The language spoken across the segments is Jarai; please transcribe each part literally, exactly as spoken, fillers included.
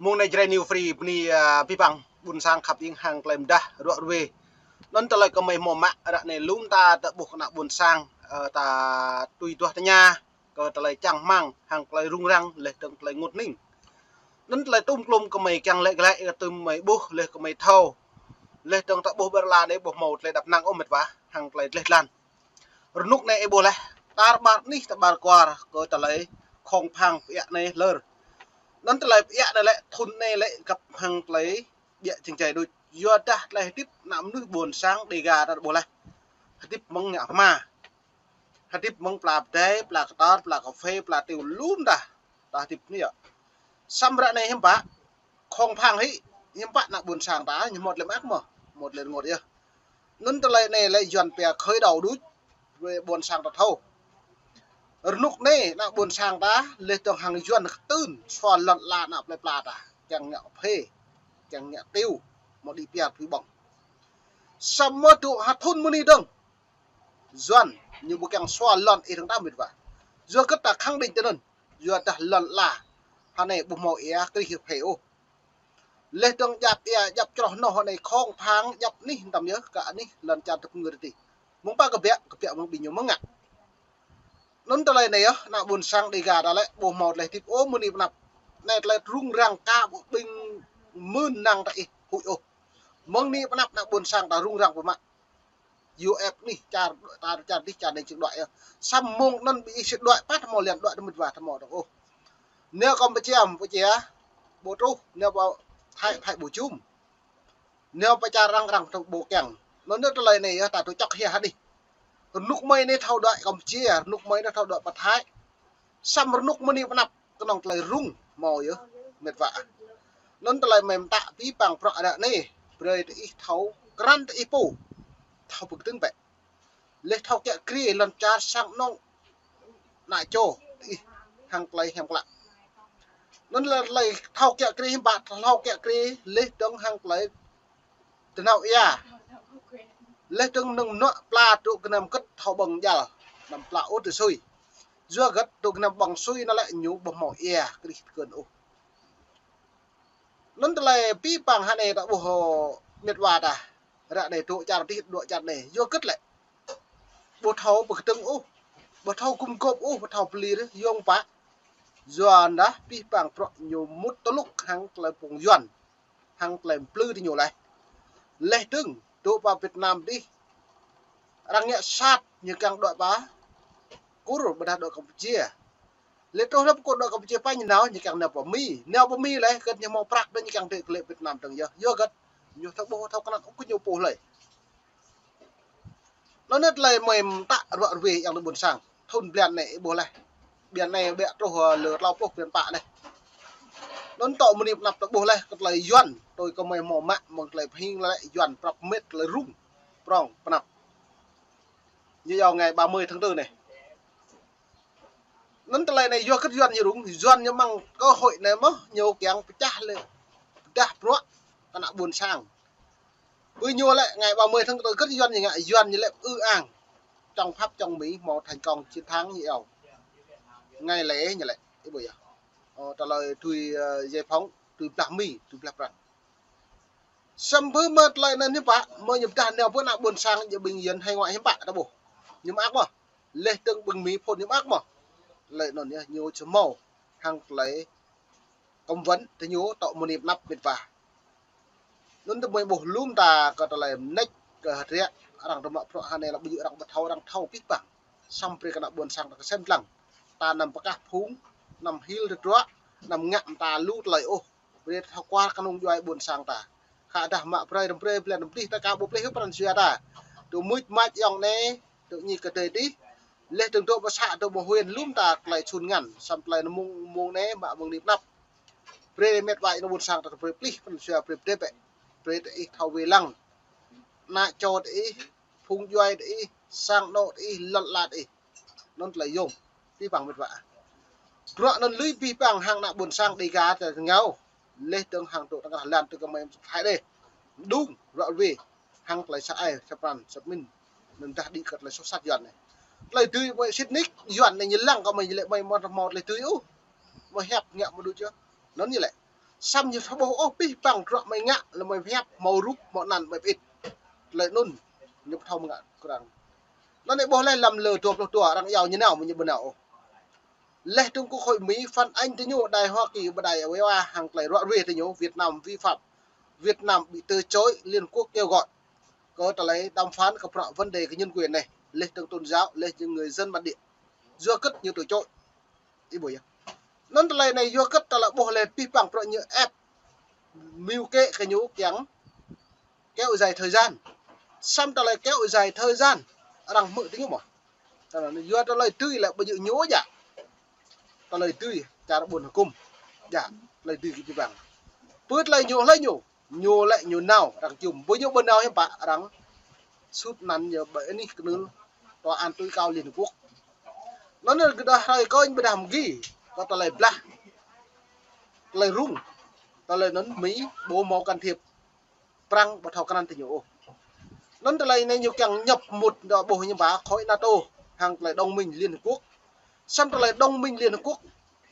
Mơ̆ng anai Jrai New Free bơni, ơ, abih bang ƀôn sang khăp ing hăng tơlơi mơdah ruă ruê. Anŭn tơlơi kơmơi hmâo mă ră anai lŏm ta tơ ƀuh kơ ană ƀôn sang, ơ, ta tui duah tơña kơ tơlơi čang rơmang hăng tơlơi rŭng răng laih dơ̆ng tơlơi ngot hning. Anŭn tơlơi tŭm klŭm kơmơi kiăng lĕ glaĭ kơ tơmơi ƀuh laih kơmơi thâo. Laih dơ̆ng ta ƀuh ƀơi lŏn anai ƀu hmâo tơlơi đăp năng ôh met wa hăng tơlơi dleh dlan. Rơnŭk anai ih ƀuh laih, tar ƀar anih tar ƀar kwar kơ tơlơi khŏng phang pơiă anai lơr. Anŭn tơlơi pơiă anai lĕ thŭn anai lĕ găp hăng tơlơi ƀiă jing jai đôč. Yua dah tơlơi hơdip ană mơnuih ƀôn sang Dega ta ƀuh laih. Hơdip mơ̆ng ngă hma. Hơdip mơ̆ng pla pơdai, pla kơtor, pla kơphê, pla tiu lŏm dah. Ta hơdip anai yơh. Samơ̆ ră anai hiư̆m pă, khŏng phang hĭ, hiư̆m pă ană ƀôn sang ta, ñu hmâo tơlơi mơak mơ̆, hmâo tơlơi rơngot yơh. Anŭn tơlơi anai lĕ Yuan pia khơi đầu đôč, brơi ƀôn sang ta thâo. Rơnŭk anai ană ƀôn sang ta, laih dơ̆ng hăng Yuan kơtưn, sua lŏn ala ană plơi pla ta, kiăng ngă phê, kiăng ngă tiu, hmâo đĭ pia tui ƀơ̆ng. Samơ̆ dŏ ha thŭn mơ̆ng anai dơ̆ng, Yuan, ñu ƀu kiăng sua lŏn ih dơ̆ng đah met wa. Yua kơ ta khăng đĭ tơ anŭn, yua dah lŏn ala, ha anai ƀu hmâo ia krih phê ôh. Laih dơ̆ng djăp ia, djăp čroh noh ha anai khŏng phang, djăp anih tăm yơh, kơ anih lŏn čar tơpơngư tih. Mơ̆ng pă kơbiă, kơbiă mơ̆ng ƀing ñu mơ̆ng ngă. Anŭn tơlơi anai yơh, ană ƀôn sang Dega ta lĕ, ƀu hmâo tơlơi hơdip ôh mơ̆ng anai pơ anăp. Anai tơlơi rŭng răng ka ƀing mơ̆n năng ta ih huĭ ôh. Mơ̆ng anai pơ anăp ană ƀôn sang ta rŭng răng pơmă. Yua ĕp anih čar, ta čar dih čar anai čing đuaĭ yơh. Samơ̆ mơ̆ng anŭn ƀing ih sĭt đuaĭ pă hmâo lian đuaĭ tơ met wa hmâo dơ̆ng ôh. Anai Kampuchia, Kampuchia ƀu truh, anai pơ Thái, Thái ƀu jum. Anai pơ čar arăng, arăng ƀu kiăng. Anŭn anai tơlơi anai yơh ta tŭ čŏk hia hă đih. Rơnŭk mơi anai thâo đuaĭ Kampuchia, rơnŭk mơi anai thâo đuaĭ pơ Thái. Samơ̆ rơnŭk mơ̆ng anai pơ anăp kơnơ̆ng tơlơi rŭng hmâo yơh met wa. Anŭn tơlơi mơi mơtă abih bang bruă ră anai, brơi tơ ih thâo krăn tơ ih pô. Thâo pơkơdơ̆ng bĕ. Laih thâo kiă kriê lŏn čar sang anŏ ană čô tơ ih hăng tơlơi hiam klă. Anŭn lĕ tơlơi thâo kiă kriê hiư̆m pă, thâo kiă kriê laih dơ̆ng hăng tơlơi tơnao ia. Laih dơ̆ng nơ̆ng mơnuă pla dŏ gơnam gơ̆t thâo ƀơ̆ng djăl, anăm pla ôh tơ sui. Yua gơ̆t dŏ gơnam ƀơ̆ng sui anŭn lĕ ñu ƀu hmâo ia krih tơkơn ôh. Anŭn tơlơi abih bang ha anai ta ƀuh met wa ta. Ră anai dŏ čar dih, dŏ čar anai. Yua gơ̆t lĕ ƀu thâo pơkơdơ̆ng ôh, ƀu thâo gum gôp ôh, ƀu thâo pơlir, yua pă. Yua dah abih bang bruă ñu mŭt tơlŭk hăng tơlơi pung Yuan, hăng tơlơi plư tơ ñu laih. Laih dơ̆ng dŏ pơ Việt Nam dih, arăng ngă sat ñu kiăng đuaĭ pơ Kur, ƀôdah đuaĭ Kampuchia. Laih truh lăm Kur đuaĭ Kampuchia pă ñu nao, ñu kiăng nao pơ Mi. Nao pơ Mi laih, gơ̆t ñu hmâo prăk dơ̆ng ñu kiăng dŏ glaĭ Việt Nam dơ̆ng yơh. Yua gơ̆t ñu thâo ƀuh, thâo krăn ôh kơ ñu pô hlơi. Anŭn anai tơlơi mơi mơtă ruă ruê yang tơ ƀôn sang. Thŭn blan anai ih ƀuh laih. Blan anai ƀiă truh, ơ, lơ klâo pluh blan pă laih. Anŭn tŏ mơni pơ anăp ta ƀuh laih kơ tơlơi Yuan, tui kơmơi hmâo mă mơ̆ng tơlơi pơhing lĕ Yuan prăp met tơlơi rŭng prŏng pơ anăp. Ñu yua ngày ba mươi tháng tư anai. Anŭn tơlơi anai yua gơ̆t Yuan ñu rŭng, Yuan ñu mơ̆ng cơ hội anai mơ̆, ñu kiăng pơčah lĕ, pơdah bruă kơ ană ƀôn sang. Ƀơi ñu lĕ ngày ba mươi tháng tư gơ̆t Yuan ñu ngă, Yuan ñu lĕ ư ang. Chống Pháp chống Mỹ hmâo thành công chiến thắng ñu yơh. Ngày lễ ñu lĕ, ih ƀuh yơh. Ơ, tơlơi tui, ơ, giải phóng, tui blah Mi, tui blah Prăng. Samơ̆ mơ̆ tơlơi anŭn hiư̆m pă, mơ̆ ñu pơdah nao pơ anăp ƀôn sang, djơ̆ ƀing Yuan hải ngoại hiư̆m pă ta ƀuh. Ñu mơak mơ̆. Laih dơ̆ng ƀing Mi phŭn ñu mơak mơ̆. Tơlơi anŭn yơh, ñu či hmâo hăng tơlơi cấm vận tơ ñu tŏ mơni pơ anăp met wa. Anŭn tơmơi ƀuh lŏm ta kơ tơlơi mơneč kơ hơdră arăng tơmă bruă ha anai lăp ƀu djơ̆ arăng ƀu thâo, arăng thâo abih bang. Samơ̆ brơi kơ ană ƀôn sang ta kơsem lăng. Ta anăm pơkah phung, anăm hil tơdruă, anăm ngă mơta lu tơlơi ôh. Brơi ta thâo kuar kơnung djuai ƀôn sang ta. Khă dah mă brơi, anăm brơi, blan anăm plih ta ka ƀu plih pran jua ta. Dŏ mưč mač ayŏng anai, dŏ ñi kơdơi dih. Laih dơ̆ng dŏ pơ să, dŏ pơ huyện lŏm ta tơlơi sun ngăn. Samơ̆ tơlơi anŭn mơ̆ng, mơ̆ng anai mă mơ̆ng anai pơ anăp. Brơi met wa ayŏng ƀôn sang ta brơi plih pran jua brơi pơdĕp bĕ. Brơi tơ ih thâo wai lăng. Ană čô tơ ih, phung djuai tơ ih, sang anŏ tơ ih, lŏn ala tơ ih. Anŭn tơlơi yôm, abih bang met wa. Bruă anŭn lui abih bang hăng ană ƀôn sang Dega ta rơngiao. Laih dơ̆ng hăng dŏ tơngah lan tơ kơmơi Thái đeh. Mơđung, ruă ruê. Hăng tơlơi sa ai, sa pran, sa pơmĭn. Anŭn dah đĭ kơ tơlơi soh sat Yuan anai. Tơlơi dưi mơi sĭt nik, Yuan anai ñu lăng kơ mơi ñu lĕ mơi mơ̆ hmâo tơlơi dưi ôh. Mơi hiăp ngă mơ̆ đôč yơh. Anŭn ñu lĕ. Samơ̆ ñu ƀu ƀuh ôh pih păng bruă mơi ngă, lĕ mơi pơhiăp, hmâo rup, hmâo anăn mơi pơit. Tơlơi anŭn, ñu ƀu thâo mơ̆ng arăng. Anŭn anai ƀuh laih lăm lơ dua pluh dua arăng iâu ñu nao, mơ̆ ñu ƀu nao ôh. Laih dơ̆ng Quốc hội Mỹ phản ánh tơ ñu đài Hoa Kỳ ƀu đai wai wa hăng tơlơi ră ruai tơ ñu Việt Nam vi phạm, Việt Nam bị từ chối Liên Quốc kêu gọi. Kơ tơlơi đàm phán kơ bruă vấn đề kơ nhân quyền anai, laih dơ̆ng tôn giáo, laih dơ̆ng người dân bản địa. Yua hơget ñu từ chối. Ih ƀuh yơh. Anŭn tơlơi anai yua hơget ta lĕ ƀuh laih pih păng bruă ñu ĕp mưu kế kơ ñu kiăng kéo dài thời gian. Samơ̆ tơlơi kéo dài thời gian arăng hmư̆ tơ ñu mơ̆. Tơlơi anŭn yua tơlơi dưi lĕ ƀu djơ̆ ñu djă. Tơlơi dưi čar ƀôn hơkŭm. Djă, tơlơi dưi kơ pih păng. Pơ tơlơi ñu hlơi ñu, ñu lĕ ñu nao, arăng čum. Ƀu ñu ƀu nao hiư̆m pă arăng sut anăn ñu ƀơi anih kơnưl Tòa án Tối Cao Liên Hợp Quốc. Anŭn anai gơdah hrơi kơnh ƀơdah mơgi, kơ tơlơi blah, tơlơi rŭng, tơlơi anŭn Mỹ ƀu hmâo can thiệp, Prăng ƀu thâo krăn tơ ñu ôh. Anŭn tơlơi anai ñu kiăng nhập một, ƀuh ñu ƀă khối NATO, hăng tơlơi đồng minh Liên Hợp Quốc. Samơ̆ tơlơi đồng minh Liên Hợp Quốc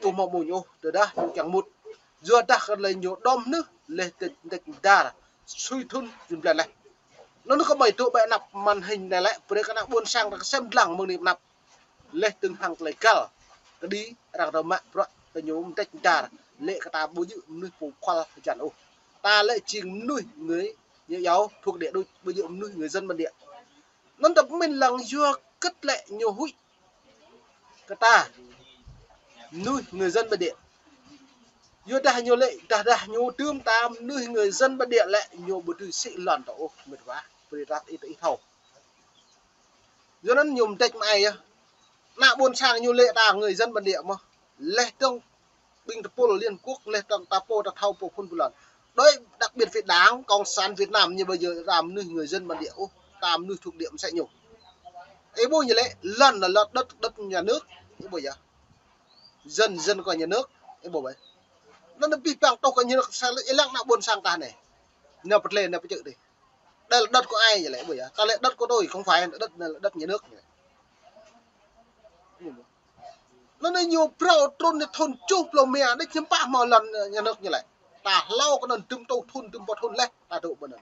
ƀu hmâo ƀuh ñu ôh, tơdah ñu kiăng mŭt. Yua dah kơ tơlơi ñu đom nưh, laih tơč, tơč dar, sui thŭn, jun blan laih. Anŭn kơ ƀai tŭ ƀai anăp màn hình anai lĕ, brơi kơ ană ƀôn sang ta kơsem dlăng mơ̆ng anai anăp. Laih dơ̆ng hăng tơlơi găl, kơđi arăng rơmă bruă kơ ñu mơdĕč dar, lĕ kơ ta ƀu djơ̆ mơnuih pô khual hơjăn ôh. Ta lĕ jing mơnuih người, ñu iâu thuộc địa đuč, ƀu djơ̆ mơnuih người dân bản địa. Anŭn ta pơmĭn lăng yua hơget lĕ ñu huĭ kơ ta mơnuih người dân bản địa. Yua dah ñu lĕ, dah, dah ñu tơm ta mơnuih người dân bản địa lĕ, ñu ƀu dưi sĭ lŏn ta ôh, mĕt wa, brơi rat ih, ih thâo. Yua anŭn ñu mơdĕč mơai yơh. Ană ƀôn sang ñu lĕ ta người dân bản địa mơ̆. Laih dơ̆ng ƀing tơpul Liên Quốc, laih dơ̆ng ta pô ta thâo pô phun pơlŏn. Đối đặc biệt với Đảng Cộng sản Việt Nam ñu ƀu djơ̆ ta mơnuih người dân bản địa ôh, ta mơnuih thuộc địa mơsĕ ñu. Ih ƀuh ñu lĕ, lŏn anai lŏn đất, đất nhà nước, ih ƀuh yơh. Dân, dân của nhà nước, ih ƀuh ƀai. Anŭn pih păng tŏh kơ nhà nước, sa lĕ ih lăng ană ƀôn sang ta anai. Nao pơtlĕ, nao pơčơ̆ dih. Đây là đất của ai vậy lĕ, ih ƀuh yơh. Ta lĕ đất của tôi, không phải là đất, là đất nhà nước. Anŭn anai ñu phrâo trŭn anai thŭn tơjuh pluh rơma, đĕč hiư̆m pă hmâo lŏn nhà nước ñu lĕ. Ta hlâo kơ anŭn dŭm rơtuh thŭn, dŭm rơtuh thŭn laih, ta dŏ ƀơi anŭn.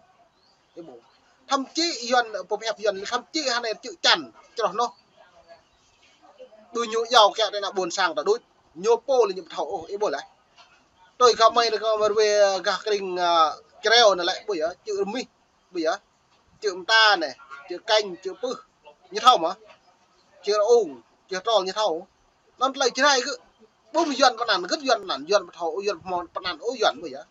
Ih ƀuh. Thậm chí Yuan, pơhiăp Yuan, thậm chí hơnai čư̆ čan, čroh anŭn. Đu ñu iâu kiăng tơ ană ƀôn sang ta đôč. Ñu pô lĕ ñu ƀu thâo ôh, ih ƀuh laih. Tui kơ mơi anai kơ mơi ruai gah krĭng, a, Čreo anai lĕ, ƀuh yơh, čư̆ rơmih. Ƀuh yơh, čư̆ mơta anai, čư̆ kĕnh, čư̆ pưh. Ñu thâo mơ̆? Čư̆ rơung, čư̆ trol ñu thâo. Anŭn tơlơi Jrai kơ. Ƀu mơ̆ Yuan pơanăn, hơget Yuan pơanăn, Yuan ƀu thâo, Yuan ƀu hmâo pơanăn ôh Yuan ƀuh yơh.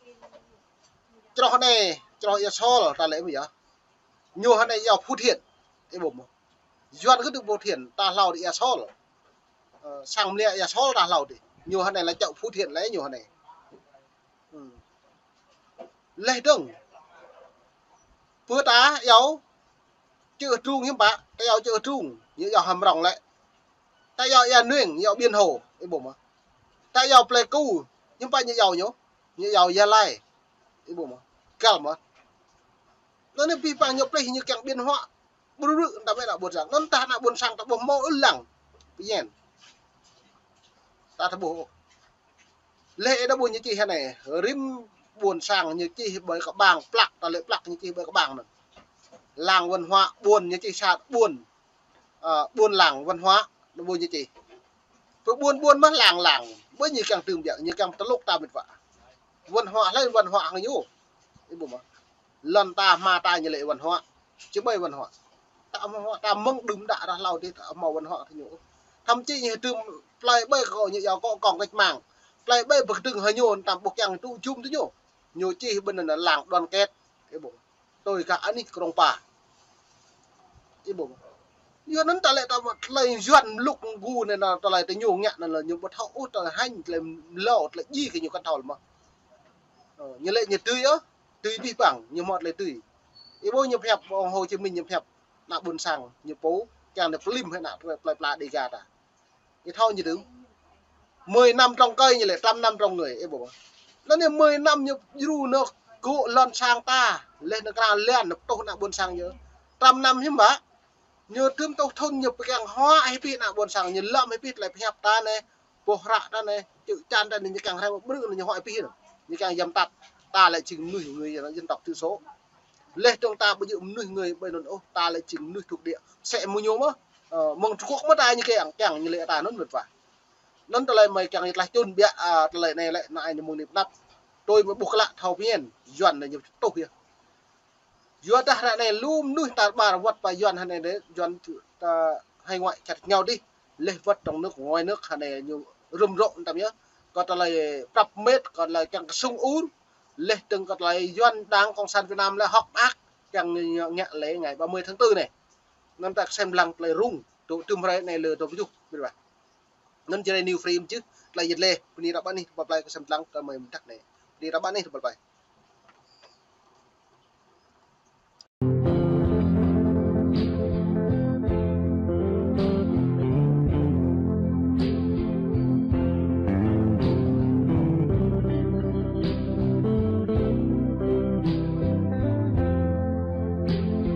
Čroh anai, čroh Ia Sol, ta lĕ ƀuh yơh. Ñu hơnai iâu Phú Thiện. Ih ƀuh mơ̆? Yuan hơget Phú Thiện, ta hlâo đĭ Ia Sol. Ơ, sang mlia Ia Sol ta hlâo đĭ. Ñu hơnai lĕ čŏ Phú Thiện lĕ ñu hơnai. Ư. Laih dơ̆ng. Pơ ta iâu čư̆ Trung hiư̆m pă, ta iâu čư̆ Trung, ñu iâu Hàm Rồng lĕ. Ta iâu Ia Nuyeng, ñu iâu Biển Hồ, ih ƀuh mơ̆. Ta iâu Pleiku, hiư̆m pă ñu iâu ñu, ñu iâu Gia Lai, ih ƀuh mơ̆. Găl mơ̆. Anŭn anai pih păng ñu plih ñu kiăng biên hóa. Ƀrư̆ ƀrư̆ ta mĕt ană ƀôn sang. Anŭn ta ană ƀôn sang ta ƀuh hmâo ư lăng. Pơñen. Ta ta ƀuh. Lĕ ih dah ƀuh ñu čih hơnai. Rĭm ƀôn sang ñu čih ƀơi kơƀang plăk. Ta lĕ plăk ñu čih ƀơi kơƀang anŭn. Làng văn hóa ƀuôn ñu čih sa ƀuôn. Ơ, ƀuôn làng văn hóa. Dah ƀuh ñu čih. Pơ ƀuôn ƀuôn mơ̆ làng làng. Ƀơi ñu kiăng tơm biă. Ñu kiăng tơlŭk ta mĕt wa. Văn hóa hlơi văn hóa hăng ñu. Ih ƀuh mơ̆. Lŏn ta hma ta ñu lĕ văn hóa. Či ƀai văn hóa. Ta hmâo văn hóa, ta mơ̆ng đưm đă ră hlâo dih ta hmâo văn hóa tơ ñu. Thậm chí ñu tơm plơi ƀai kơ ñu iâu kơ kông cách mạng. Plơi ƀai pơkơdơ̆ng hăng ñu tam ƀuh kiăng tŭ jum tơ ñu. Ñu čih ƀơi anŭn làng đoàn kết. Ih ƀuh. Tui kơ anih Krông Pa. Ih ƀuh. Yua anŭn ta lĕ ta mă tơlơi Yuan mlŭk mgu anai, anai tơlơi tơ ñu ngă anai lĕ ñu ƀu thâo ôh tơlơi hanh, tơlơi mlâo, tơlơi djai kơ ñu kăn thâo lĕ mơ̆. Ơ, ñu lĕ ñu tui ôh, tui pih păng, ñu hmâo tơlơi tui. Ih ƀuh ñu pơhiăp, ông Hồ Chí Minh ñu pơhiăp, ană ƀôn sang, ñu pô, kiăng anai pơlim hĭ ană plơi, plơi pla Đêga ta. Ih thâo ñu đưm. Mười năm trồng cây ñu lĕ trăm năm trồng người, ih ƀuh. Anŭn anai mười năm ñu djru anŭn gŏ lŏn sang ta, laih anŭn krao lĕ anŭn pơtuh ană ƀôn sang ñu. Trăm năm hiư̆m pă. Ñu tơm rơtuh thŭn ñu pơkiăng huă hĭ pih ană ƀôn sang, ñu lŏm hĭ pih tơlơi pơhiăp ta anai, boh hră ta anai, čư̆ čan ta anai, ñu kiăng rai ƀrư̆ anŭn ñu huă hĭ pih anŭn. Ñu kiăng yăm tap. Ta lĕ jing mơnuih người dân tộc thiểu số. Leh dong ta ƀu djơ̆ mơnuih người ƀơi anŭn ôh, ta lĕ jing mơnuih thuộc địa. Sĕ mơ̆ ñu mơ̆, ơ, mơ̆ng Trung Quốc mơ̆ ta ñu kiăng, kiăng ñu lĕ ta anŭn mĕt wa. Anŭn tơlơi mơi kiăng ñu tlaih čun biă, a, tơlơi anai lĕ anai ñu mơ̆ng anai pơnăp. Tui mơi ƀuh klă thâo phiên, Yuan anai ñu tuh yơh. Yua dah ră anai lu mơnuih ta ƀar wơ̆t pơ Yuan hơnai anai, Yuan ta hải ngoại chặt nhau đi. Leh wơ̆t trong nước, ngoài nước hơnai ñu rŭm rŏ tam yơh. Kơ tơlơi prăp mĕt, kơ tơlơi kiăng kơsung ur. Leh dong kơ tơlơi Yuan Đảng Cộng sản Việt Nam lĕ hŏk mơak, kiăng ngă, ngă lễ ngày ba mươi tháng tư anai. Anŭn ta kơsem lăng tơlơi rŭng, tŭ tŭm hrơi anai lơ dua pơjuh, mĕt wa. Anŭn jơrai New Frame čih, tơlơi yet leh, bơni ră ƀă anih tơpă plơi kơsem lăng tơlơi mơi mơdăk anai. Bơni ră ƀă anih tơpă plơi.